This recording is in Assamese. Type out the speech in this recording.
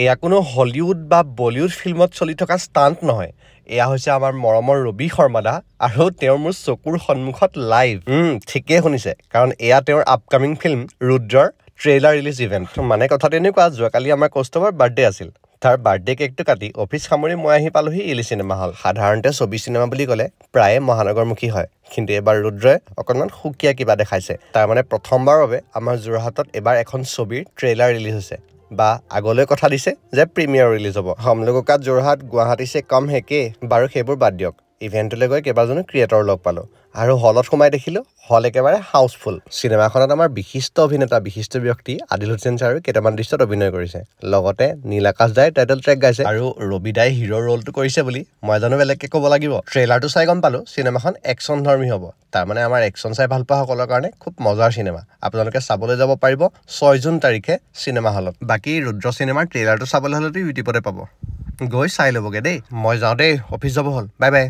এয়া কোনো হলিউড বা বলিউড ফিল্মত চলি থকা ষ্টাণ্ট নহয়। এয়া হৈছে আমাৰ মৰমৰ ৰবি শৰ্মাদা আৰু তেওঁৰ মোৰ চকুৰ সন্মুখত লাইভ। ঠিকেই শুনিছে, কাৰণ এয়া তেওঁৰ আপকামিং ফিল্ম ৰুদ্ৰৰ ট্ৰেইলাৰ ৰিলিজ ইভেণ্ট। মানে কথাটো এনেকুৱা, যোৱাকালি আমাৰ কৌস্তভৰ বাৰ্থডে আছিল। তাৰ বাৰ্থডে কেকটো কাটি অফিচ সামৰি মই আহি পালোহি ইলি চিনেমা হল। সাধাৰণতে ছবি চিনেমা বুলি ক'লে প্ৰায়ে মহানগৰমুখী হয়, কিন্তু এইবাৰ ৰুদ্ৰই অকণমান সুকীয়া কিবা দেখাইছে। তাৰমানে প্ৰথমবাৰৰ বাবে আমাৰ যোৰহাটত এইবাৰ এখন ছবিৰ ট্ৰেইলাৰ ৰিলিজ হৈছে, বা আগলৈ কথা দিছে যে প্ৰিমিয়াৰ ৰিলিজ হ'ব। हम लोगों का যোৰহাট গুৱাহাটী से कम है के? বাৰু সেইবোৰ বাদ দিয়ক। ইভেণ্টলৈ গৈ কেইবাজনো ক্ৰিয়েটৰ লগ পালোঁ আৰু হলত সোমাই দেখিলোঁ হল একেবাৰে হাউচফুল। চিনেমাখনত আমাৰ বিশিষ্ট অভিনেতা, বিশিষ্ট ব্যক্তি আদিল হুছেইন ছাৰেও কেইটামান দৃশ্যত অভিনয় কৰিছে, লগতে নীল আকাশ দাই টাইটেল ট্ৰেক গাইছে আৰু ৰবি দাই হিৰ' ৰোলটো কৰিছে বুলি মই জানো বেলেগকৈ ক'ব লাগিব। ট্ৰেইলাৰটো চাই গম পালোঁ চিনেমাখন একশ্যন ধৰ্মী হ'ব। তাৰমানে আমাৰ একশ্যন চাই ভাল পোৱাসকলৰ কাৰণে খুব মজাৰ চিনেমা। আপোনালোকে চাবলৈ যাব পাৰিব 6 জুন তাৰিখে চিনেমা হলত। বাকী ৰুদ্ৰ চিনেমাৰ ট্ৰেইলাৰটো চাবলৈ হ'লেতো ইউটিউবতে পাব, গৈ চাই ল'বগৈ দেই। মই যাওঁ দেই, অফিচ যাব হ'ল। Bye bye.